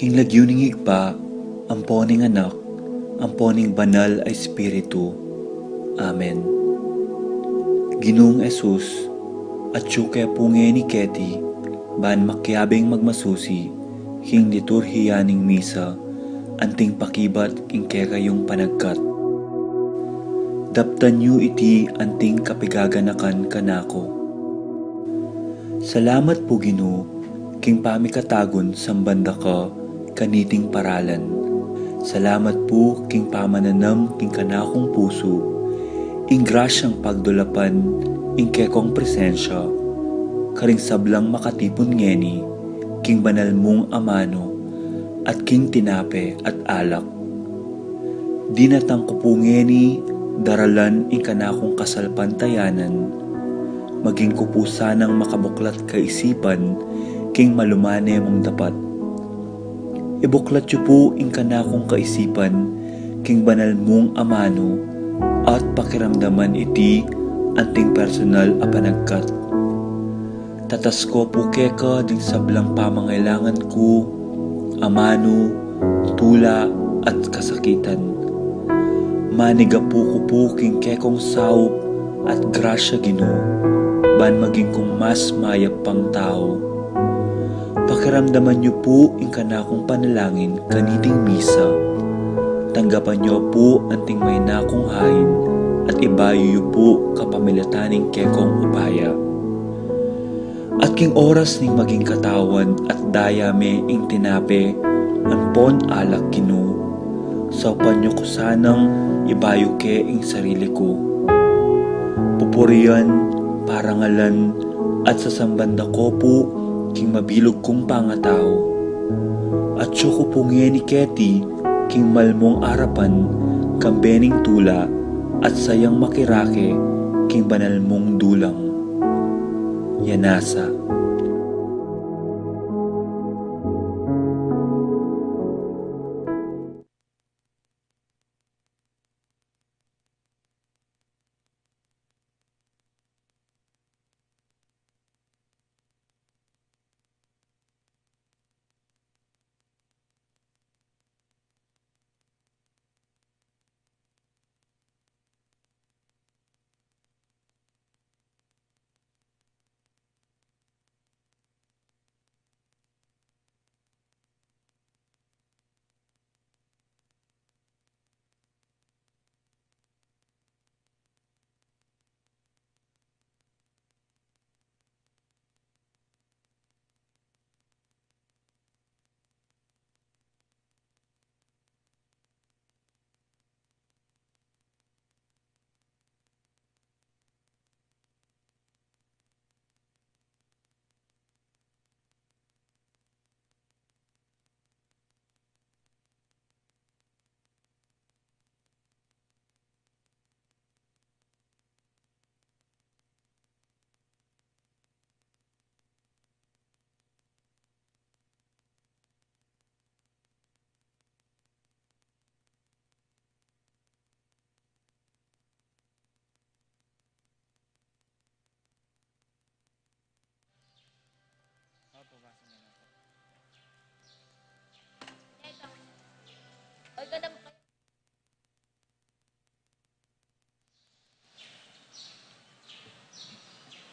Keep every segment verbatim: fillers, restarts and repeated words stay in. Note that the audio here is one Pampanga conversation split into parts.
King lagyu ning Ibpa, ampo ning Anak, ampo ning Banal a Espiritu. Amen. Ginung Jesus, atyu ke pu ngeni keti, ban makiabing magmasusi king liturhiya ning misa, anting pakibat king kekayung panagkat. Daptan yu iti anting kapigaganakan kanaku. Salamat pu, Ginu, king pamikatagun samban da ka kaniting paralan. Salamat pu king pamananam king kanakung pusu ing grasyang pagdulapan ing kekong presensya karing sablang makatipun ngeni king banal mung amanu at king tinape at alak. Dinatang ku pu ngeni daralan ing kanakung kasalpantayanan, maging ku pu sanang makabuklat kaisipan king malumane mung dapat. Ibuklat yu pu ing kanakung kaisipan king banal mung amanu at pakiramdaman iti anting personal a panagkat. Tatas ku pu keka ding sablang pamangailangan ku, amanu, tula, at kasakitan. Manigapu ku pu king kekong saup at grasya, Ginu, ban maging kung mas mayap pang tau. Pakiramdaman yu pu ing kanakung panalangin kaniting misa. Tanggapan yu pu anting maina kung hain at ibayu yu pu kapamilatan ning kekong upaya. At king oras ning maging katawan at daya me ing tinape ampon alak, Ginu, saupan yu ku sanang ibayu ke ing sarili ku. Pupurian, parangalan, at sasamban da ku pu king mabilug kung pangatau. Atyu ku pu ngeni keti king malmung arapan kambe ning tula at sayang makirake king banal mung dulang. Yanasa.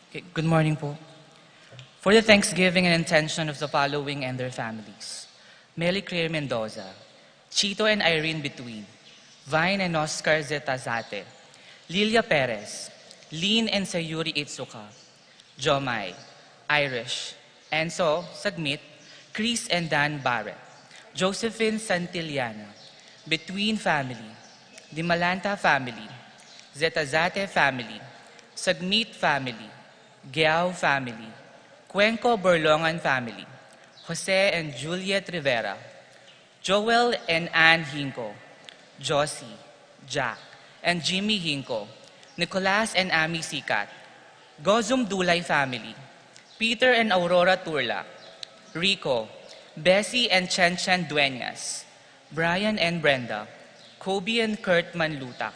Okay, good morning po. For the thanksgiving and intention of the following and their families: Meli Claire Mendoza, Chito and Irene Between, Vine and Oscar Zetazate, Lilia Perez, Lynn and Sayuri Itsuka, Jomai, Irish, Enzo Sagmit, Chris and Dan Barrett, Josephine Santillana, Between family, Dimalanta family, Zetazate family, Sagmit family, Giao family, Cuenco Borlongan family, Jose and Juliet Rivera, Joel and Ann Hinco, Josie, Jack, and Jimmy Hinco, Nicolas and Amy Sikat, Gozum Dulay family, Peter and Aurora Turla, Rico, Bessie and Chen Chen Dueñas, Brian and Brenda, Kobe and Kurt Manlutak,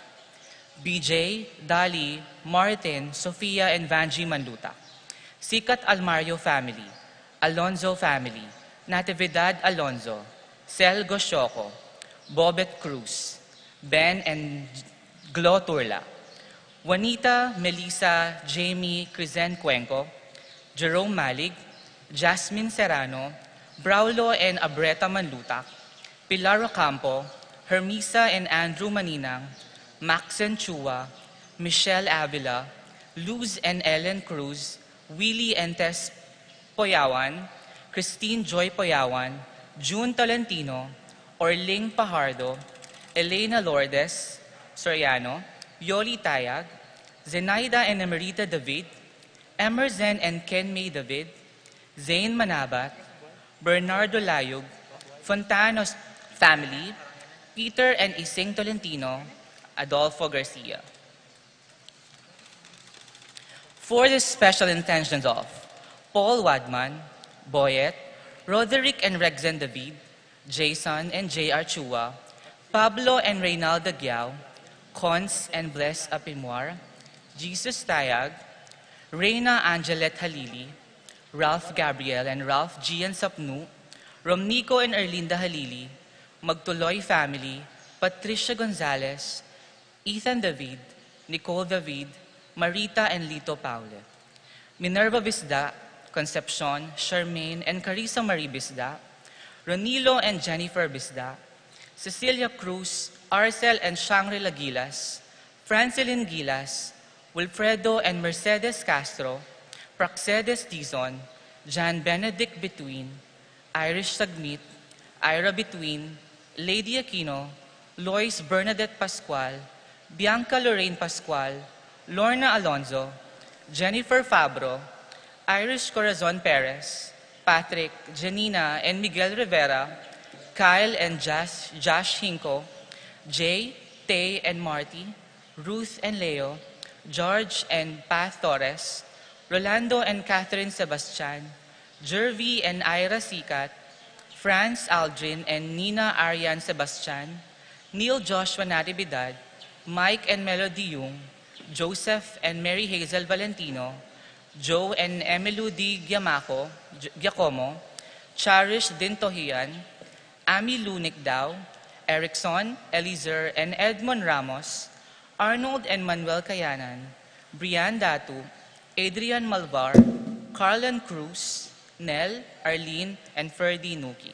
B J, Dali, Martin, Sofia, and Vanji Manlutak, Sikat Almario family, Alonzo family, Natividad Alonzo, Sel Gosioco, Bobet Cruz, Ben and Glo Turla, Juanita, Melissa, Jamie, Crizen Cuenco, Jerome Malig, Jasmine Serrano, Braulio and Abreta Manlutak, Pilar Ocampo, Hermisa and Andrew Maninang, Maxen Chua, Michelle Avila, Luz and Ellen Cruz, Willie and Tess Poyawan, Christine Joy Poyawan, June Tolentino, Orling Pajardo, Elena Lourdes Soriano, Yoli Tayag, Zenaida and Emerita David, Emerson and Ken May David, Zane Manabat, Bernardo Layug, Fontano's family, Peter and Ising Tolentino, Adolfo Garcia. For the special intentions of Paul Wadman, Boyet, Roderick and Rexen David, Jason and J R Chua, Pablo and Reynalda Giao, Cons and Bless Apimwar, Jesus Tayag, Reina Angelet Halili, Ralph Gabriel and Ralph Gian Sapnu, Romnico and Erlinda Halili, Magtuloy family, Patricia Gonzalez, Ethan David, Nicole David, Marita and Lito Paule, Minerva Bisda, Concepcion, Charmaine and Carissa Marie Bisda, Ronilo and Jennifer Bisda, Cecilia Cruz, Arcel and Shangri-La Gilas, Francilyn Gilas, Wilfredo and Mercedes Castro, Praxedes Dizon, Jan Benedict Between, Irish Sagmit, Ira Between, Lady Aquino, Lois Bernadette Pascual, Bianca Lorraine Pascual, Lorna Alonzo, Jennifer Fabro, Irish Corazon Perez, Patrick, Janina, and Miguel Rivera, Kyle and Josh, Josh Hinco, Jay, Tay, and Marty, Ruth and Leo, George and Pat Torres, Rolando and Catherine Sebastian, Jervy and Ira Sicat, Franz Aldrin and Nina Arian Sebastian, Neil Joshua Natividad, Mike and Melody Yung, Joseph and Mary Hazel Valentino, Joe and Emiludi Giamaco, Gi-, Giacomo, Cherish Dintohian, Ami Lunik Dao, Erickson, Eliezer, and Edmond Ramos, Arnold and Manuel Kayanan, Brian Datu, Adrian Malvar, Carlin Cruz, Nel, Arlene, and Ferdy Nuki.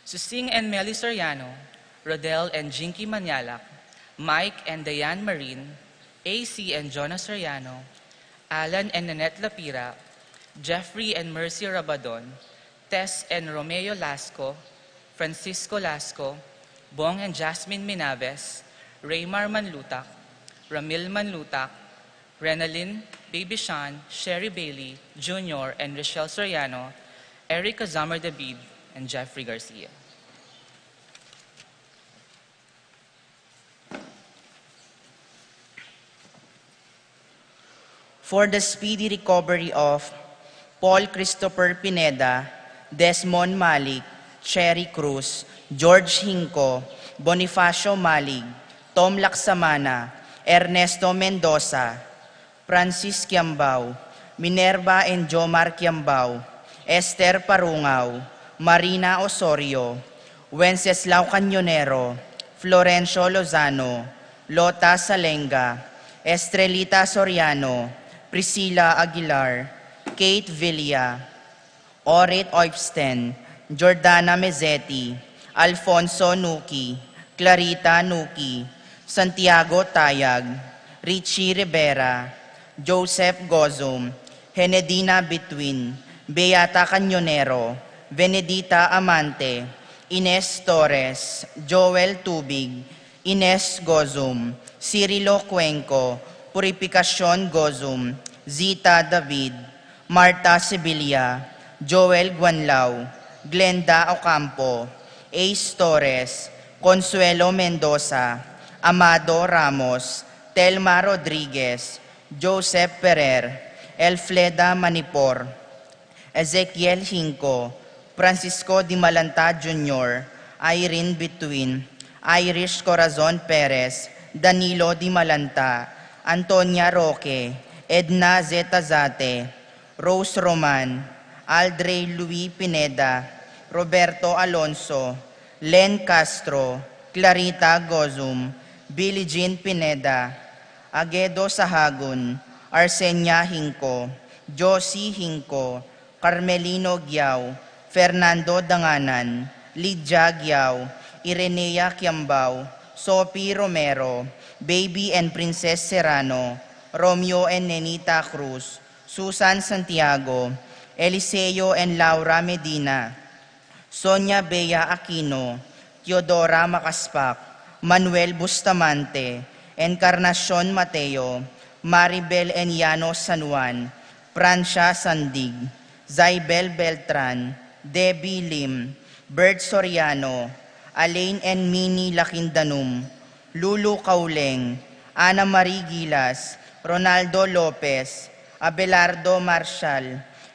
Susing and Melly Soriano, Rodel and Jinky Manyalak, Mike and Diane Marin, A C and Jonas Soriano, Alan and Nanette Lapira, Jeffrey and Mercy Rabadon, Tess and Romeo Lasco, Francisco Lasco, Bong and Jasmine Minaves, Raymar Manlutak, Ramil Manlutak, Renalyn, Baby Sean, Sherry Bailey, Junior, and Rochelle Soriano, Erica Zamar David, and Jeffrey Garcia. For the speedy recovery of Paul Christopher Pineda, Desmond Malik, Cherry Cruz, George Hinco, Bonifacio Malik, Tom Laksamana, Ernesto Mendoza, Francis Kiambao, Minerva and Jomar Kiambao, Esther Parungao, Marina Osorio, Wenceslao Cañonero, Florencio Lozano, Lota Salenga, Estrelita Soriano, Priscilla Aguilar, Kate Villa, Orit Oipsten, Jordana Mezzetti, Alfonso Nuki, Clarita Nuki, Santiago Tayag, Richie Rivera, Joseph Gozum, Henedina Between, Beata Cañonero, Venedita Amante, Ines Torres, Joel Tubig, Ines Gozum, Cirilo Cuenco, Purificacion Gozum, Zita David, Martha Sibilia, Joel Guanlao, Glenda Ocampo, Ace Torres, Consuelo Mendoza, Amado Ramos, Telma Rodriguez, Joseph Ferrer, Elfleda Manipor, Ezekiel Hinco, Francisco Dimalanta Junior, Irene Between, Irish Corazon Perez, Danilo Dimalanta, Antonia Roque, Edna Zeta Zate, Rose Roman, Aldrey Louis Pineda, Roberto Alonso, Len Castro, Clarita Gozum, Billie Jean Pineda, Aguedo Sahagun, Arsenia Hinco, Josie Hinco, Carmelino Giao, Fernando Danganan, Lydia Giao, Irenea Kiambao, Sophie Romero, Baby and Princess Serrano, Romeo and Nenita Cruz, Susan Santiago, Eliseo and Laura Medina, Sonia Bea Aquino, Teodora Macaspac, Manuel Bustamante, Encarnacion Mateo, Maribel and Yano San Juan, Francia Sandig, Zaibel Beltran, Debbie Lim, Bert Soriano, Alain and Mini Lakindanum, Lulu Cauleng, Ana Marie Gilas, Ronaldo Lopez, Abelardo Marshall,